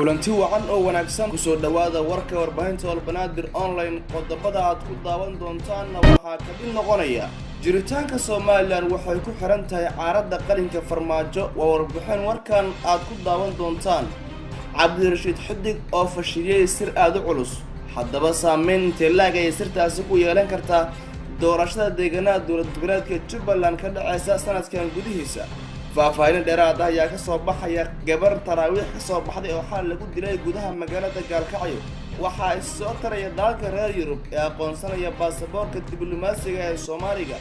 Kulanti wacan oo wanaagsan, kusoo dhowaada warka warbaahinta Olbanaadir Online. Qodobada aad ku daawan doontaanna waxaa ka mid noqonaya: jiritaanka Somaliland waxay ku xiran tahay caaradda qalinka Farmaajo. Waa warbixin warkan aad ku daawan doontaan. Cabdirashiid Xidig oo fashiliyey sir aada u culus. Haddaba, saameyn intee laag ayay sirtaasi ku yeelan kartaa doorashada deegaanada dowlad goboleedka Jubbaland ka dhaceysa sanadkan gudihiisa? Faahfaahin dheeraad ah ayaa kasoo baxaya gabar taraawiix kasoo baxday oo xal lagu dilay gudaha magaalada Gaalkacyo. Waxaa is soo taraya dalalka reer Yurub ee aqoonsanaya baasaboorka diblomaasiga ee Soomaaliga.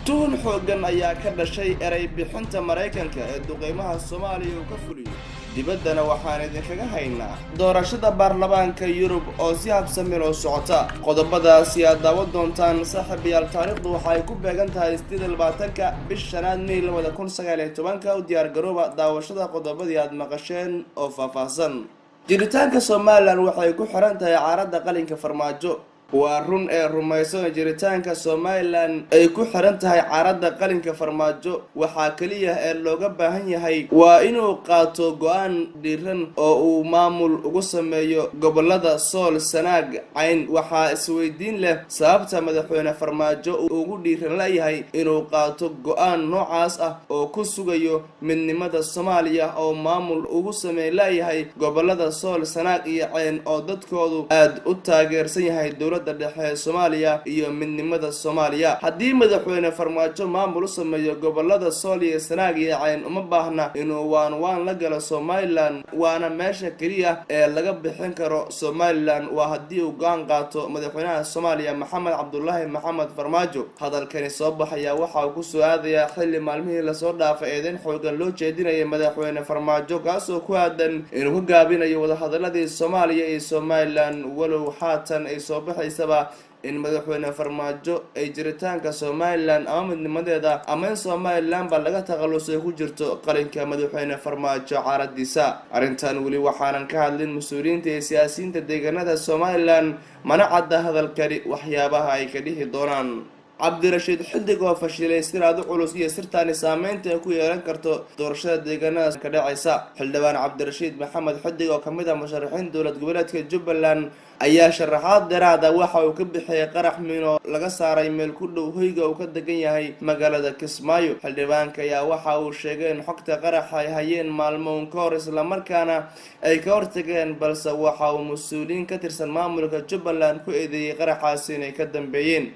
Tuhun xooggan ayaa ka dhashay erey bixinta Maraykanka ee duqeymaha Soomaaliya uu ka fuliyo. Dibaddana waxaan idinkaga haynaa doorashada baarlamaanka Yurub oo si habsami loo socota. Qodobadaasi aad daawan doontaan, saaxiibayaal. Taariikhdu waxa ay ku beegan tahay 28-ka bish shanaad, May 2019-ka. U diyaar garooba daawashada qodobadii aad maqasheen oo faahfaahsan. Jiritaanka Somaliland waxay ku xiran tahay caaradda qalinka Farmaajo. Waa run ee rumayso in jiritaanka Somaliland ay ku xiran tahay caaradda qalinka Farmaajo. Waxaa keliya ee looga baahan yahay waa inuu qaato go-aan dhiiran oo uu maamul ugu sameeyo gobolada Sool, Sanaag, Cayn. Waxaa isweydiin leh sababta madaxweyne Farmaajo ugu dhiiran layahay inuu qaato go-aan noocaas ah oo ku sugayo midnimada Soomaaliya oo maamul ugu sameyn layahay gobolada Sool, Sanaag iyo Cayn oo dadkoodu aada u taageersan yahay dowladda dhexe ee Soomaaliya iyo midnimada Soomaaliya. Haddii madaxweyne Farmaajo maamul u sameeyo gobolada Sool iyo Sanaag iyo Cayn, uma baahna inuu waan waan la galo Somaliland, waana meesha keliya ee laga bixin karo Somaliland, waa haddii uu go-aan qaato madaxweynaha Soomaaliya, Maxamed Cabdulaahi Maxamed Farmaajo. Hadalkani soo baxayaa waxa uu kusoo aadayaa xilli maalmihii lasoo dhaafay eedeyn xoogan loo jeedinayay madaxweyne Farmaajo, kaasoo ku aadan inuu ka gaabinayo wadahadaladii Soomaaliya iyo Somaliland, walow haatan ay soo baxaysaba in madaxweyne Farmaajo ay jiritaanka Somaliland ama midnimadeeda ama in Somaliland ba laga takhalusay ku jirto qalinka madaxweyne Farmaajo caaradiisa. Arrintan weli waxaanan ka hadlin mas-uuliyiinta iyo siyaasiyiinta deegaanada Somaliland, mana cadda hadalkani waxyaabaha ay ka dhihi doonaan. Cabdirashiid Xidig oo fashilay sir aad u culus iyo sirtaani saameynta ay ku yeelan karto doorashada deegaanadaas ka dhacaysa. Xildhibaan Cabdirashiid Maxamed Xidig oo kamid ah musharaxiin dowlad goboleedka Jubbaland ayaa sharaxaad dheeraada waxa uu ka bixiyay qarax miino laga saaray meel ku dhow hoyga uu ka degan yahay magaalada Kismaayo. Xildhibaanka ayaa waxa uu sheegay in xogta qaraxa ay hayeen maalmo un ka hor, islamarkaana ay ka hortageen, balse waxa uu mas-uuliyiin ka tirsan maamulka Jubbaland ku eedeeyey qaraxaasi inay ka dambeeyeen.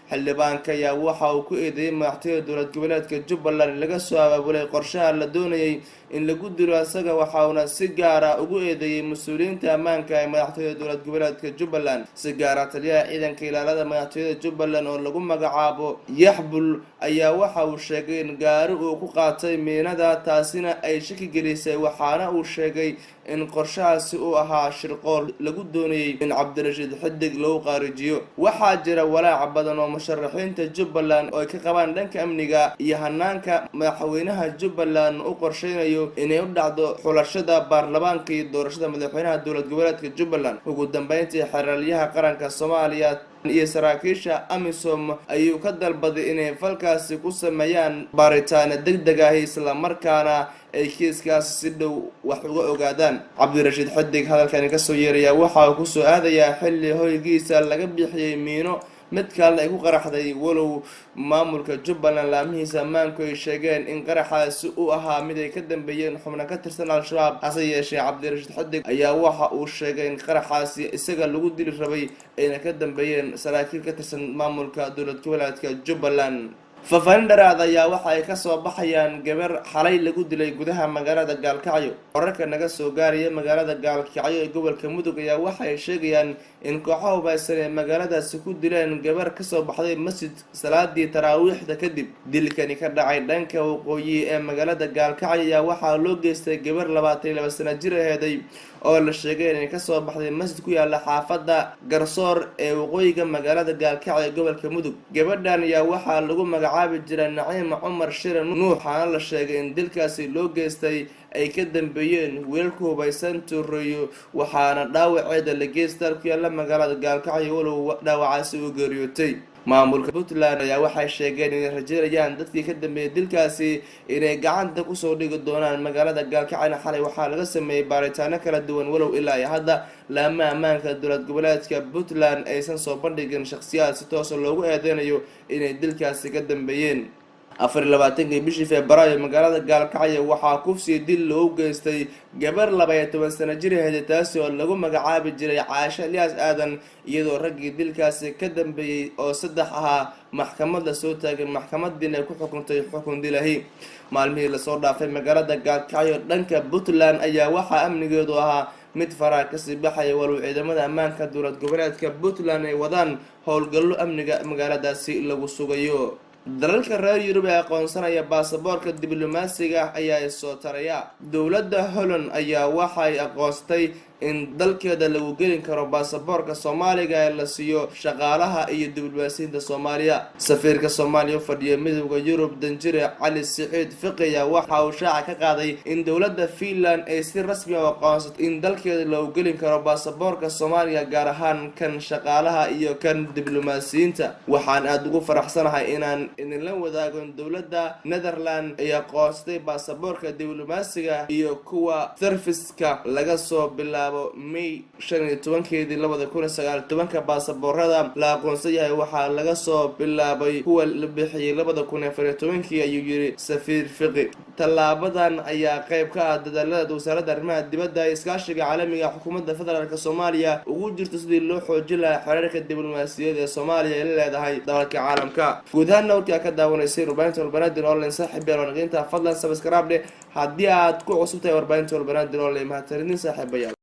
Xildhibaanka ayaa waxa uu ku eedeeyey madaxtooyada dowlad goboleedka Jubbaland in laga soo abaabulay qorshaha la doonayay in lagu dilo isaga, waxauna si gaara ugu eedeeyey mas-uuliyiinta ammaanka ee madaxtooyada dowlad goboleedka Jubbaland, si gaara taliyaha ciidanka ilaalada madaxtooyada Jubbaland oo lagu magacaabo Yaxbul. Ayaa waxa uu sheegay in gaari uu ku qaatay miinada, taasina ay shaki gelisay, waxaana uu sheegay in qorshahaasi uu ahaa shirqool lagu doonayay in Cabdirashiid Xidig lagu qaarijiyo. Waxaa jira walaac badan oo musharaxiinta Jubbaland oo ay ka qabaan dhanka amniga iyo hanaanka madaxweynaha Jubbaland u qorsheynayo inay u dhacdo xulashada baarlamaanka iyo doorashada madaxweynaha dowlad goboleedka Jubbaland. Ugu dambeyntii, xeraalyaha qaranka Soomaaliya iyo saraakiisha AMISOM ayuu ka dalbaday inay falkaasi ku sameeyaan baaritaano deg deg ah, islamarkaana ay kiiskaasi si dhow wax uga ogaadaan. Cabdirashiid Xidig hadalkani kasoo yeerayaa waxa uu kusoo aadayaa xilli hoygiisa laga bixiyey miino, mid kalena ay ku qaraxday, walow maamulka Jubbaland laamihiisa ammaanku ay sheegeen in qaraxaasi uu ahaa mid ay ka dambeeyeen xubno ka tirsan Al-Shabaab. Hase yeeshee, Cabdirashiid Xidig ayaa waxa uu sheegay in qaraxaasi isaga lagu dili rabay ayna ka dambeeyeen saraakiil ka tirsan maamulka dowlad goboleedka Jubbaland. Faahfaahin dheeraad ayaa waxa ay kasoo baxayaan gabar xalay lagu dilay gudaha magaalada Gaalkacyo. Wararka naga soo gaaraya magaalada Gaalkacyo ee gobolka Mudug ayaa waxa ay sheegayaan in kooxo hubaysan ee magaaladaasi ku dileen gabar kasoo baxday masjid salaadii taraawiixda kadib. Dilkani ka dhacay dhanka waqooyi ee magaalada Gaalkacyo ayaa waxaa loo geystay gabar 22 sana jir aheeday oo la sheegay inay kasoo baxday masjid ku yaala xaafadda Garsoor ee waqooyiga magaalada Gaalkacyo ee gobolka Mudug. Gabadhan ayaa waxaa lagu magacaabi jiray Naciima Cumar Shire Nuux, waxaana la sheegay in dilkaasi loo geystay ay ka dambeeyeen wiilal ku hubaysan tureeyo, waxaana dhaawaceeda la geystal ku yaala magaalada Gaalkacyo, walow dhaawacaasi uu geeriyootay. Maamulka Puntland ayaa waxay sheegeen inay rajeynayaan dadkii ka dambeeyay dilkaasi inay gacanta kusoo dhigi doonaan. Magaalada Gaalkacayna xalay waxaa laga sameeyey baaritaano kala duwan, walow ilaa iyo hadda laamaha ammaanka dowlad goboleedka Puntland aysan soo bandhigin shakhsiyaad si toosa loogu eedeynayo inay dilkaasi ka dambeeyeen. 24-kii bishii Febraayo magaalada Gaalkacyo waxaa kufsiga dil loogu geystay gabar 12 sano jir ahayd, taasi oo lagu magacaabi jiray Caasho Ilyaas Aadan, iyadoo raggii dilkaasi ka dambeeyey oo saddex ahaa maxkamad la soo taagay, maxkamadiina ku xukuntay xukun dilahi. Maalmihii lasoo dhaafay magaalada Gaalkacyo dhanka Puntland ayaa waxaa amnigeedu ahaa mid faraha kasii baxaya, walow ciidamada ammaanka dowlad goboleedka Puntland ay wadaan howlgallo amniga magaaladaasi lagu sugayo. Dalalka reer Yurub ee aqoonsanaya baasaboorka diblomaasiga ayaa isoo taraya. Dowladda Holland ayaa waxay aqoonsatay in dalkeeda lagu gelin karo baasaboorka Soomaaliga ee la siiyo shaqaalaha iyo diblomaasiyiinta Soomaaliya. Safiirka Soomaaliya u fadhiya Midowda Yurub, danjire Cali Siciid Fiqi, ayaa waxa uu shaaca ka qaaday in dowladda Finland ay si rasmi u aqoonsatay in dalkeeda lagu gelin karo baasaboorka Soomaaliya, gaar ahaan kan shaqaalaha iyo kan diblomaasiyiinta. "Waxaan aada ugu faraxsanahay inaan idinla wadaago in dowladda Netherland ay aqoonsatay baasaboorka diblomaasiga iyo kuwa serviska laga soo bilaabo May 15-keedii 2019-ka. Baasaboorada la aqoonsan yahay waxaa laga soo bilaabay kuwa la bixiyay 2014-kii," ayuu yiri safiir Fiqi. Tallaabadan ayaa qayb ka ah dadaalada wasaaradda arrimaha dibadda ee iskaashiga caalamiga xukuumadda federaalk Soomaaliya ugu jirto sidii loo xoojin lahaa xiriirka diblomaasiyadeed ee Soomaaliya ay la leedahay dalalka caalamka. Guud ahaanna warkaa ka daawanaysay warbaahinta Walbanaadir Online, saaxiib yaal, wanaginta. Fadlan subscribe dheh haddii aad ku cusub tahay warbaahinta Walbanaadir Online. Mahadsanidin, saaxiibayaal.